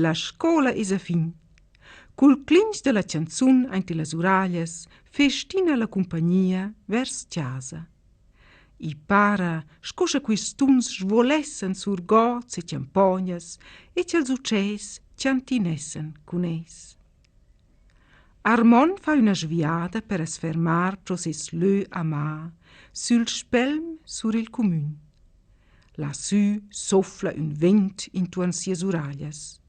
La scoula es a fin. Cul clinch da la chanzun aint illas uraglias festina la cumpagnia vers chasa. I para sco scha quists tuns svolessan sur gods e champognas e cha'ls utschès chantinessan cun eis. Armon fa üna sviada per as fermar pro seis lö amà sül spelm sur il cumün. Lasü soffla ün vent intuorn sias uraglias.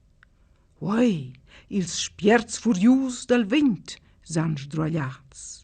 Oi, ils spierts furius dal vent s'han sdruagliats.